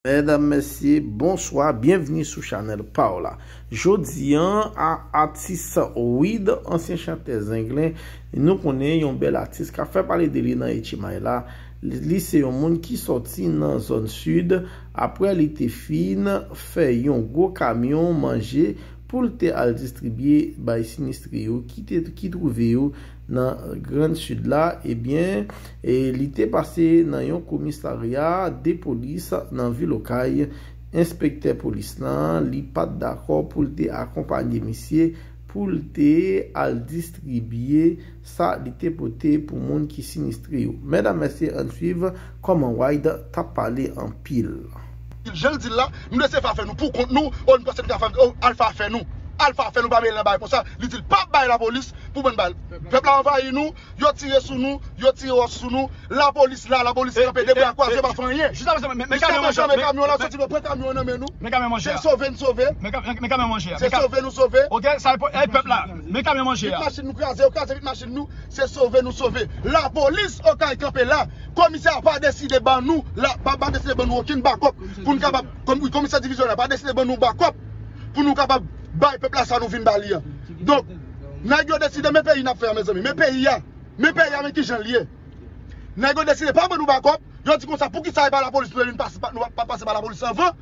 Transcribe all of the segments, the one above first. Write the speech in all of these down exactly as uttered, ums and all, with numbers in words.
Medam, mesye, bonswa, byenvni sou chanèl pa w la. Jodi an, a atis Wid, ansyen chantè Zenglen, nou konnen yon bèl atis k ap fè pale de li nan H M I la. Li, li se yon moun ki sòti nan zòn sid, apre li te fin fè yon gwo kamyon manje pou l te al distribye bay sinistre yo ki te, ki twouve yo nan Grann Sid la, ebyen, e li te pase nan yon komisarya de polis nan vil Okay. Enspektè polis lan, li pa t dakò pou l te akonpanye misye pou l te al distribye sa li te pote pou moun ki sinistre yo. Medam, mesye, ann swiv kòman Wid t ap pale anpil. Jan l di l la, nou lese fè afè nou pou kont nou, o, nou panse nou ka fè, o, al fè afè nou. Al fè afè nou, pa mele nan bagay konsa. Li di l p ap bay lapolis pou bann bal. Pèp la anvayi nou, yo tire sou nou, yo tire wòch sou nou. Lapolis la, lapolis kanpe, de bra kwaze, pa fè anyen. Jiskaprezan, men, men kamyon manje, men kamyon la soti, nou pran kamyon an nan men nou. Men kamyon manje. Se sove n sove. Men kamyon manje. Se sove nou sove. Ok, sa e pèp la. Men kamyon manje. Vit machin nou kraze, yo kraze vit machin nou. Se sove nou sove. Lapolis Okay kanpe la. Komisè a pa deside ban nou, la, pa, pa deside ban nou okenn bakòp pou n kapab, kòm, wi, komisè divizyon la pa deside ban nou bakòp pou nou kapab bay pèp la sa nou vin ba li an. Donk, nèg yo deside, men peyi n ap fè a, mezanmi, men peyi a, men peyi a, men kijan l ye. Nèg yo deside pa ban nou bakòp, yo di konsa, poukisa e pa lapolis nou vin pase, nou pa pase pa lapolis anvan?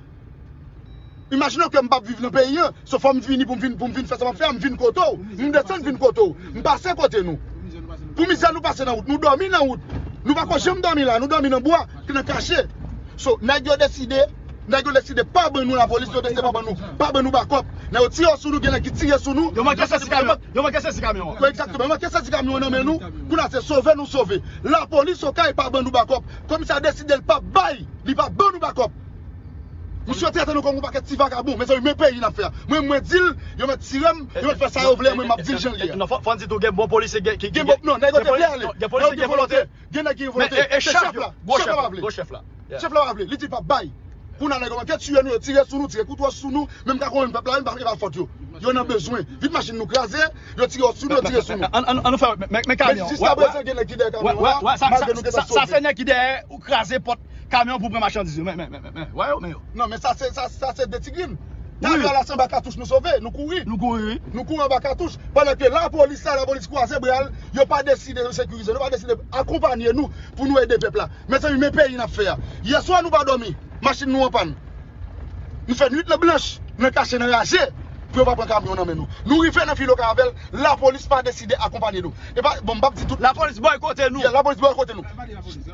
Imajine w ke m p ap viv nan peyi an, so fò m vini pou m vin, pou m vin fè sa m ap fè a, m vin kote w, m desann vin kote w, m pase kote nou. Pou mizè nou pase nan wout, nou dòmi nan wout. Nou pa ko janm dòmi la, nou dòmi nan bwa, ki nan kache. So, nèg yo deside, nèg yo deside pa ban nou lapolis, yo deside pa ban nou, pa ban nou bakòp. Nèg yo tire sou nou, gen nèg ki tire sou nou. Yo manke sezi kamyon, yo manke sezi kamyon an. Egzakteman, yo manke sezi kamyon an nan men nou. Kounye a se sove nou sove. Lapolis Okay pa ban nou bakòp. Komisè a deside l p ap bay, li p ap ban nou bakòp. Misye trete nou kòm yon pakèt ti vagabon. Mezanmi, men peyi n ap fè a. Mwen, mwen di l, yo mèt tire m, yo mèt fè sa yo vle, mwen, m ap di l jan l ye a. Non, fò, fò n di tou, gen bon polisye gen, ki, gen bon, non, nèg yo te vle ale. Gen polisye gen volonte. Gen nèg ki gen volonte. Se chèf la. Chèf la pa vle. Gwo chèf la. Chèf la pa vle. Li di l p ap bay. Kounye a nèg yo manke tiye nou, yo tire sou nou, tire kout wòch sou nou. Menm ka konn pèp la, menm pa, e pa fòt yo. Yo nan bezwen. Vit machin nou kraze, yo tire wòch sou nou, yo tire sou nou. Ann, ann, ann nou fè, men, men, men kamyon. Men jiskaprezan, gen nèg ki dèyè kamyon an la, malgre nou gentan sove. Sa se nèg ki dèyè ou kraze pòt kamyon pou pran machandiz yo. Men, men, men, men, men. Wè yo, men yo. Non, men sa se, sa, sa se de ti grenn. Talè a la se anba katouch nou sove, nou kouri. Nou kouri, wi. Nou kouri anba katouch. Pandan ke lapolis la, lapolis kwaze bra l, yo pa deside sekirize, yo pa deside akonpanye nou pou nou ede pèp la. Mezanmi, men peyi n ap fè a. Yèswa nou pa dòmi, machin nou an pàn. Nou fè nwit lan blanch, nan kache, nan raje, pou yo pa pran kamyon nan men nou. Nou rive nan vil Okay avè l, lapolis pa deside akonpanye nou. E pa, bon, m p ap di tout. Lapolis bòykote nou. Yeah, lapolis bòykote nou.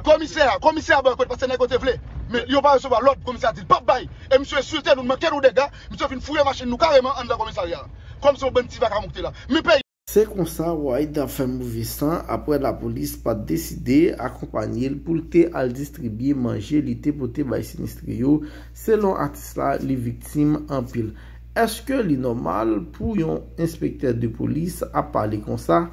Komisè a, komisè a bòykote paske nèg yo te vle. Men yo pa resevwa lòd, komisè a di l p ap bay. E misye ensilte nou, manke nou dega, misye vin fouye machin nou kareman anndan komisarya a. Kòmsi yon bann ti vagabon ki te la. Men peyi. Se konsa Wid ap fè move san apre lapolis pa t deside akonpanye l pou l te al distribye manje li te pote bay sinistre yo, selon atis la, li viktim anpil. Èske li nòmal pou yon enspektè de polis ap pale konsa?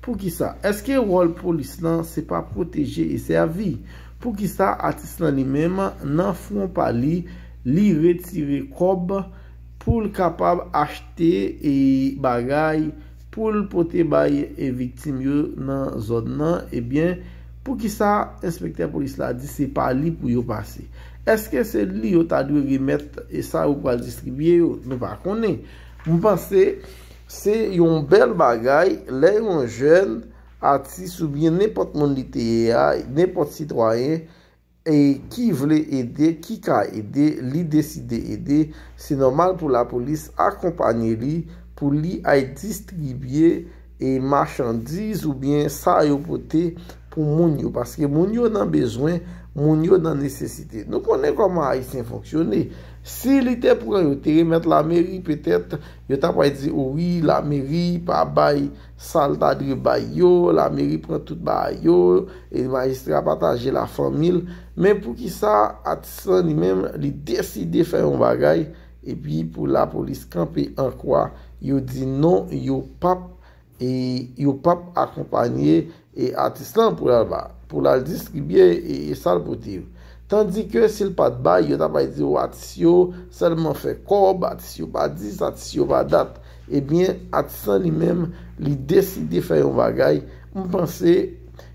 Poukisa? Èske wòl polis lan se pa pwoteje e sèvi? Poukisa atis lan li menm, nan fwon pa li, li retire kòb pou l kapab achte e bagay pou l pote bay e viktim yo nan zòn nan, ebyen, poukisa enspektè polis la di se pa li pou yo pase? Èske se li yo ta dwe remèt e sa yo pral distribye yo? Nou pa konnen. M panse se yon bèl bagay lè yon jèn atis oubyen nenpòt moun li te ye a, nenpòt sitwayen, e ki vle ede, ki ka ede, li deside ede, se nòmal pou lapolis akonpanye li, pou li ay distribye e machandiz oubyen sa yo pote pou moun yo, paske moun yo nan bezwen, moun yo nan nesesite. Nou konnen kòman Ayisyen fonksyone. Si li te pran yo, te remèt lameri, petèt, yo ta pral di, o wi, lameri pa bay sa l ta dwe bay yo, lameri pran tout bagay yo, e majistra pataje l a fanmi l. Men poukisa atis lan li menm, li deside fè yon bagay, epi pou lapolis kanpe an kwa, yo di non, yo p ap, e yo p ap akonpanye e atis lan pou l al ba, pou l al distribye e, e sa l pote yo. Tandike si l pa t bay, yo ta pral di, o, atis yo sèlman fè kòb, atis yo pa dis, atis yo pa dat. Ebyen, atis lan li menm, li deside fè yon bagay. M panse,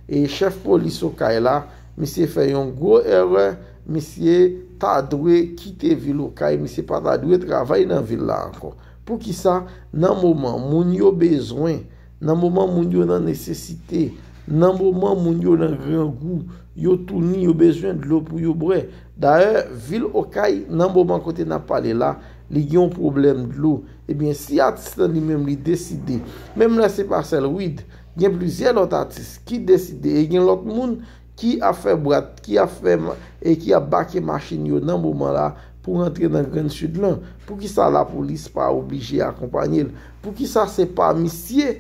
e chèf polis Okay la, misye fè yon gwo erè, misye ta dwe kite vil Okay, misye pa ta dwe travay nan vil la ankò. Poukisa? Nan moman moun yo bezwen, nan moman moun yo nan nesesite, nan moman moun yo nan grangou, yo touni, yo bezwen dlo pou yo bwè. Dayè, vil Okay, nan moman kote n ap pale la, li gen yon pwoblèm dlo. Ebyen, si atis lan li menm li deside, menm lè se pa sèl Wid, gen plizyè lòt atis ki deside, e gen lòt moun ki ap fè bwat, ki ap fè ma- e ki ap bake machin yo nan moman la pou rantre nan Grann Sid lan. Poukisa lapolis pa oblije akonpanye l? Poukisa se pa misye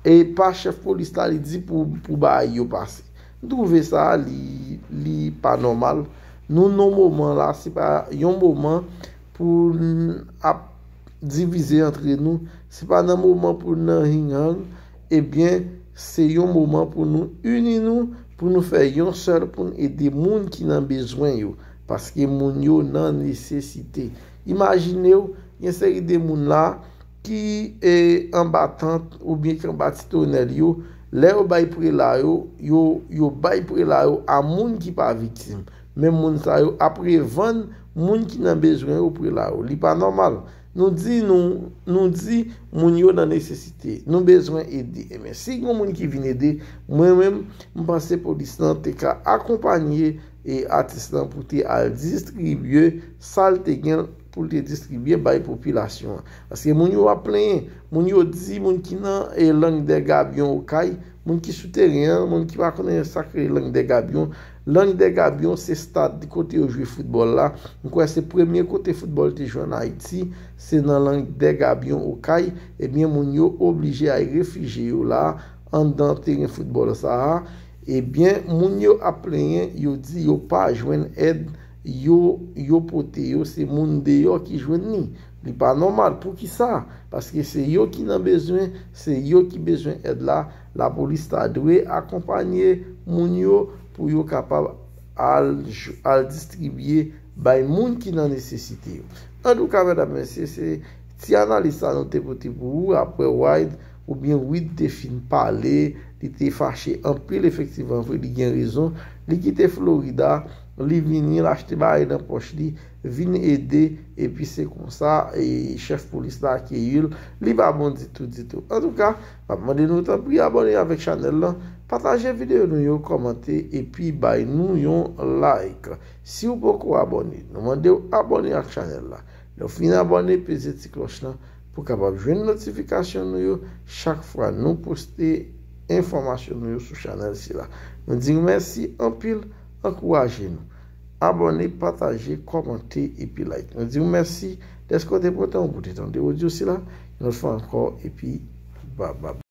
e pa chèf polis la li di pou, pou bagay yo pase? M twouve sa li, li pa nòmal. Nou nan moman la, se pa yon moman pou n ap divize antre nou, se pa nan moman pou n nan hinghang, ebyen, se yon moman pou nou ini nou, pou nou fè yon sèl, pou n ede moun ki nan bezwen yo. Paske moun yo nan nesesite. Imajine w, gen seri de moun la ki e, anba tant oubyen ki anba ti tonèl yo, lè yo bay prela yo, yo, yo bay prela yo a moun ki pa viktim. Men moun sa yo ap revann moun ki nan bezwen yo prela yo. Li pa nòmal. Nou di nou, nou di moun yo nan nesesite. Nou bezwen ede. Ebyen, si gen moun ki vin ede, mwen menm, m panse polis lan te ka akonpanye e atis lan pou te al distribye sa l te gen pou l te distribye bay popilasyon an. Paske moun yo ap plenyen, moun yo di, moun ki nan e, Langue des Gabions Okay, moun ki sou teren an, moun ki pa konnen sa k rele Langue des Gabions. Langue des Gabions se stad kote yo jwe foutbòl la. M kwè se premye kote foutbòl te jwe ann Ayiti, se nan Langue des Gabions Okay. Ebyen, moun yo oblije al refijye yo la, anndan teren foutbòl sa a. Ebyen, moun yo ap plenyen, yo di yo pa jwenn èd, yo, yo pote yo, se moun deyò ki jwenn li. Li pa nòmal. Poukisa? Paske se yo ki nan bezwen, se yo ki bezwen èd la. Lapolis ta dwe akonpanye moun yo pou yo kapab al, al distribye bay moun ki nan nesesite yo. Antouka, medam, mesye, se ti analiz sa nou te pote pou ou apre Wid oubyen Wid te fin pale, li te fache anpil, efektivman, vre, li gen rezon. Li kite Florida, li vini, l achte bagay nan pòch li, vin ede, epi se konsa, e chèf polis la akeyi l, li pa bon ditou, ditou. Antouka, m ap mande nou tanpri abòne avèk chanèl lan, pataje videyo nou yo, kòmante, epi bay nou yon like. Si w poko abòne, nou mande w abòne ak chanèl la. Lè w fin abòne, peze ti klòch lan pou w kapab jwenn notifikasyon nou yo chak fwa nou poste enfòmasyon nou yo sou chanèl sila. Nou di w mèsi anpil, ankouraje nou. Abòne, pataje, kòmante epi like. Nou di w mèsi dèske w te pran tan w pou te tande odyo sila. Yon lòt fwa ankò, epi babay.